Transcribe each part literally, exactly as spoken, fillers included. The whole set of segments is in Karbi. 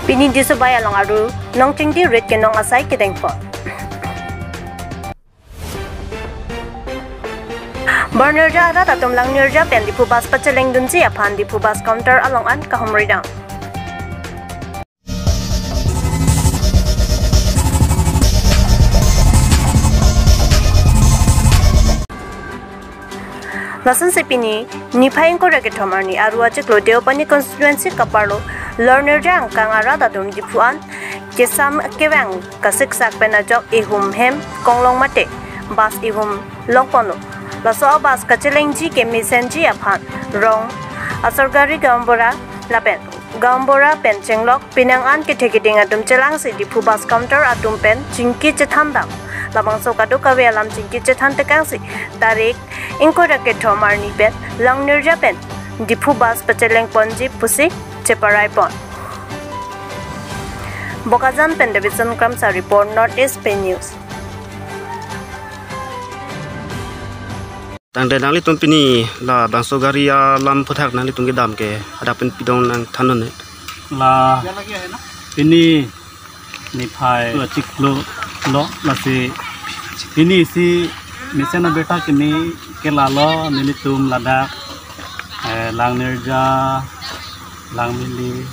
Pini Disobai along aru nongchingdi rit kenong asai kedengpon. Bornirja arat atum Langnirja pen Diphu bus pachelengdunji aphan Diphu bus counter along an kahumridam. Lasonsi pini niphai ingkoi ra kethom arni aru achiklo Deopani constituency kaparlo Lornirja angkang arat atum Diphu an kesam kevang kasiksak pen ajok ihum hem konglong mate bus ihum longponlo. Laso a bus kachelengji ke mesenji aphan rong Asargari Gaonbura lapen Gaonbura pen chenglok pinang an kethe keding atum chelangsi Diphu bus counter atum pen chingki chethandam. Labangso kadokave alam chingki chethan tekangsi tarik ingkoi ra kethom arni pen Langnirja pen Diphu bus pachelengponji pusi cheparaipon. Bokajan pen Davidson Kramsa report, North East Pei News. Tangte nanglitum pini labangso gari alam aphuthak nanglitum kedam ke hadak pen pidong nangthan un-e. La pini niphai achiklo lo, lasi pini isi mesen abirta kimi ke lalo, nelitum ladak, eh, Langnirja, Langmili,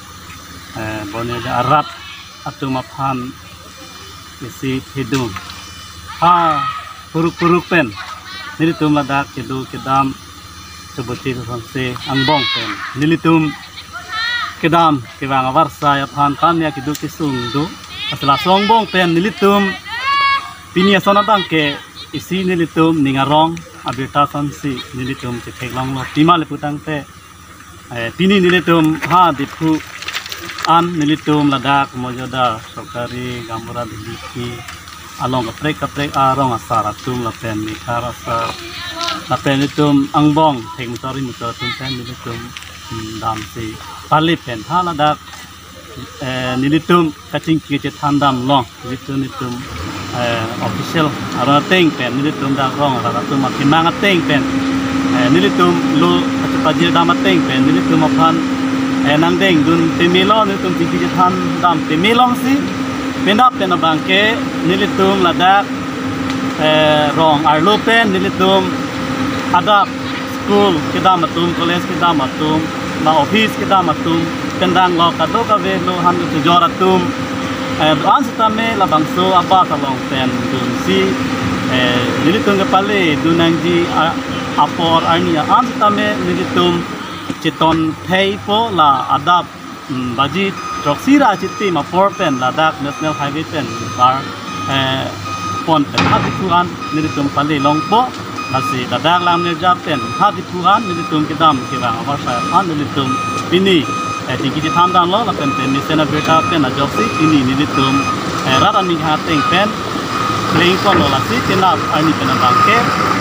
eh, Bornirja arat atum aphan isi thedung. Ha kuruk kuruk pen nelitum ladak kedo kedam choboti sonsi angbong pen nelitum kedam kevang avarsai aphan kamya kedo kesung do. Asla songbong pen nelitum pini ason abang ke isi nelitum ning arong abirta sonsi nelitum chetheklonglo. Pima le putangte, eh, pini nelitum ha Diphu an nelitum ladak Mojada Sorkari Gaonbura Bhiliki along kaprek kaprek arong asar atum lapen methar asar lapen itum angbong thekmuchori muchor atum pen nelitum, hmm, damsi pali pen ha ladak, eh, nelitum kachingki chethandam long, nelitum, nelitum, eh, official aron ateng pen, nelitum dak rong arat atum akemang ateng pen, eh, nelitum lo kachepajir dam ateng pen nelitum aphan, eh, nangdengdun pemelo, nelitum chingki chethandam pemelongsi, penap pen abang ke nelitum ladak, eh, rong arlo pen nelitum adap school kedam atum, college kedam atum, ma office kedam atum, pen dang lo kadokave lo han kejor atum, eh, do-an sitame labangso a bus along pen dunsi, eh, nelitum kepale dun nangji a-, apor arni an sitame nelitum cheton theipo la adap, hmm, baji throksi ra chitim apor pen ladak National Highway pen bar, eh, pon pen ha Diphu an nelitum pale longpo. Lasi ladak Langnirja pen ha Diphu an nelitum kedam kevang avarsai aphan nelitum pini, eh, chingki chethandamlo lapen pen mesen abirta pen ajoksi pini nelitum, eh, rat aning ha ateng pen plengponlo, lasi penap arni pen abang ke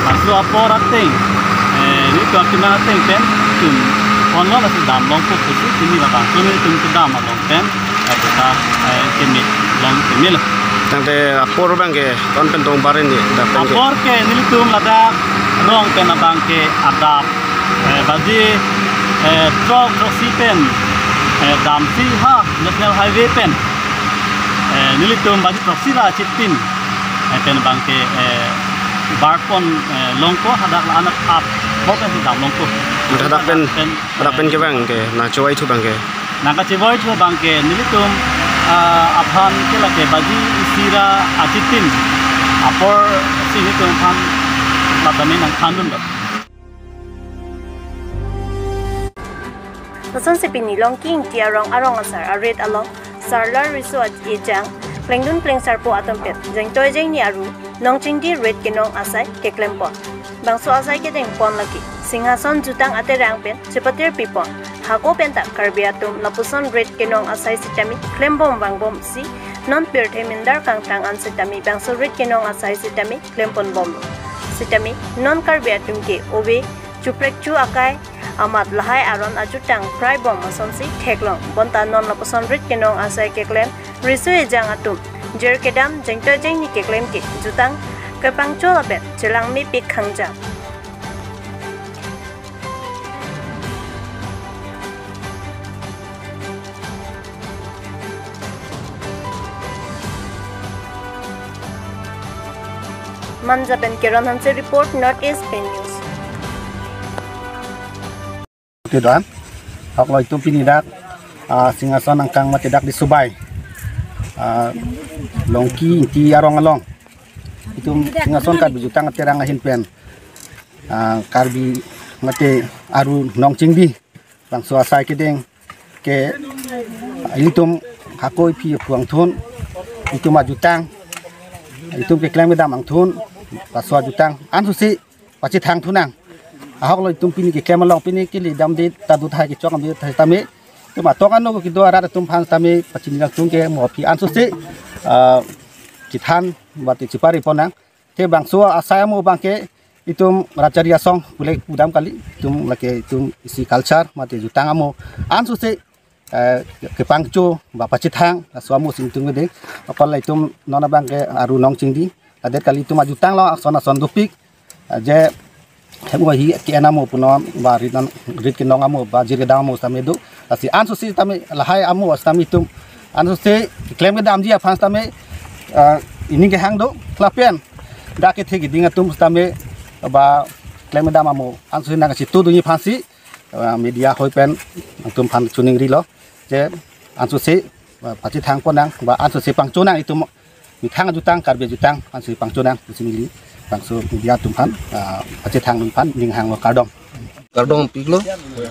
laso apor ateng, eh, nelitum akemang ateng pen chun ponlo, lasi damlongpo pusi pini labangso nelitum kedam along pen, eh, abirta, eh, keme long kemelo. Tangte apor abang ke ton pen tong barin ni dak pen ke. Apor ke nelitum ladak rong pen abang ke adap, eh, baji, eh, throk throksi pen, eh, damsi ha National Highway pen, eh, nelitum baji throksi ra chitim, eh, pen abang ke, eh, barpon, eh, longpo, hadak la-an apor pensi damlongpo. Hadak pen, hadak pen, hadak pen, eh, kevang ke nangchevoi thu abang ke. Nangkachevoi thu abang ke nelitum, ah, aphan ke lake baji isi ra achitim aporsi nelitum aphan matame nangthandunlo. Lasonsi pini Longki Ingti arong arong asar arit along Sarlar Riso Ejang plengdun plengsarpo atum pen jengtoi jengni aru nongchingdi rit kenong asai keklempon. Bangso asai kedengpon lake Singhason jutang aterang pen chepatir pipon. Hako penta Karbi atum lapuson rit kenong asai sitame klembom vangbomsi non pirthe mindar kangtang an sitame bangso rit kenong asai sitame klempon bomlo. Sitame non Karbi atum ke ove chuprekchu akai amat lahai aron ajutang prai bom asonsi theklong. Bonta non lapuson rit kenong asai keklem riso ejang atum jer kedam jengtoi jengni keklem ke jutang kepangcho lapen chelang mepik khangjam. Manja pen Kiran Hanse report, North East Pei News. Te doan, ahok lo itum pini dak, ah, Singhason angkang mate dak di Subai, ah, Longki Ingti arong along. Itum Singhason Karbi Jutang Aterang ahin pen, ah, Karbi mate Aru Nong Chingdi bangso asai kedeng ke, ah, ilitum hako iphi aphu angthun, itum ajutang, itum keklem kedam angthun, laso ajutang ansose pachethang thunang. Ahok lo itum pini keklem along, pini kili damde ta do tahai, kechok damde tahai tame, itum atok ano kedo arat atum aphan tame pachini nangtung ke mo aphi ansose, ah, chethan mate chepari ponnang. Te bangso asai amo abang ke itum Rachari Asong pule pudam kali, itum lake itum isi culture mate jutang amo ansose, eh, kepangcho ba pachethang, laso amo si itum kedeng. Apal itum non abang ke Aru Nong Chingdi, adet kali itum ajutang lo ason ason dopik, eh, je hem wahi ke-en amo punon ba rit non, rit kenong amo ba jir kedam amo sitame do. Lasi ansose tame lahai amo sitame itum ansose keklem kedamji aphan sitame, eh, ining kehang do. Lapen dak kethe keding atum sitame ba klem kedam amo ansose nangkachito dunji aphansi, eh, media hoi pen nangtum aphan choningrilo je ansose, eh, pachethang ponnang ba ansose pangchonang itum methang ajutang, Karbi ajutang ansose pangchonang pusi neli bangso media atum aphan, ah, pachethang dun aphan ning hanglo, kardom. Kardom piklo.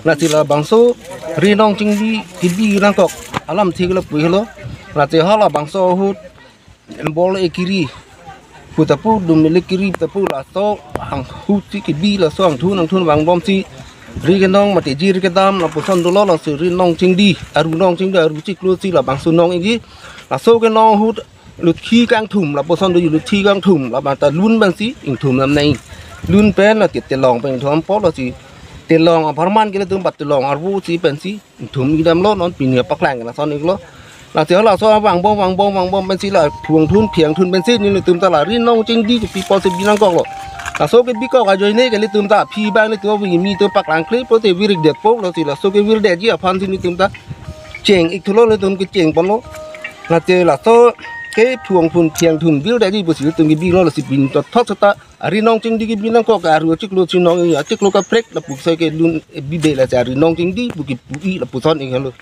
Lasi labangso Ri Nong Chingdi kebi nangkok alamthe ke lapu helo. Lasi halabangso ahut embol ekiri pu ta pu, dum mele kiri pu ta pu, laso ahut si kebi, laso angthun angthun vangbomsi rit kenong mate jir kedam lapuson dolo. Lasi Ri Nong Chingdi, Aru Nong Chingdi, Aru chiklo si labangso nong ingti. Laso kenong ahut luthi kangthum lapuson do, luthi kangthum labang ta lun pensi ingthum lam nai. Lun pen lake telong pen ingthum apot, lasi telong apharman ke ilitum ba telong arvo si pensi ingthum ingdamlo, non pini apaklang ke lason iklo. Lasi halaso vangbom vangbom vangbom pensi la phu angthun phi angthun pensi nelitum ta la Ri Nong Chingdi kepi apotsi bi nangkoklo. Laso kebikok ajoine ke ilitum ta aphi abang ilitum avi kimi atum paklang kle pote virikdetpo, lasi laso kevirdetji aphansi nelitum ta cheng ik thulo, ilitum kecheng ponlo. Lasi laso ke phu angthun phi angthun virdetji pusi ilitum kebilo, lasi pini thot thot seta Ri Nong Chingdi kebi nangkok, Aru chiklo si nong, ya chiklo kaprek lapu sai ke lun, eh, bibe, lasi Ri Nong Chingdi pu kepu-i lapuson ik helo.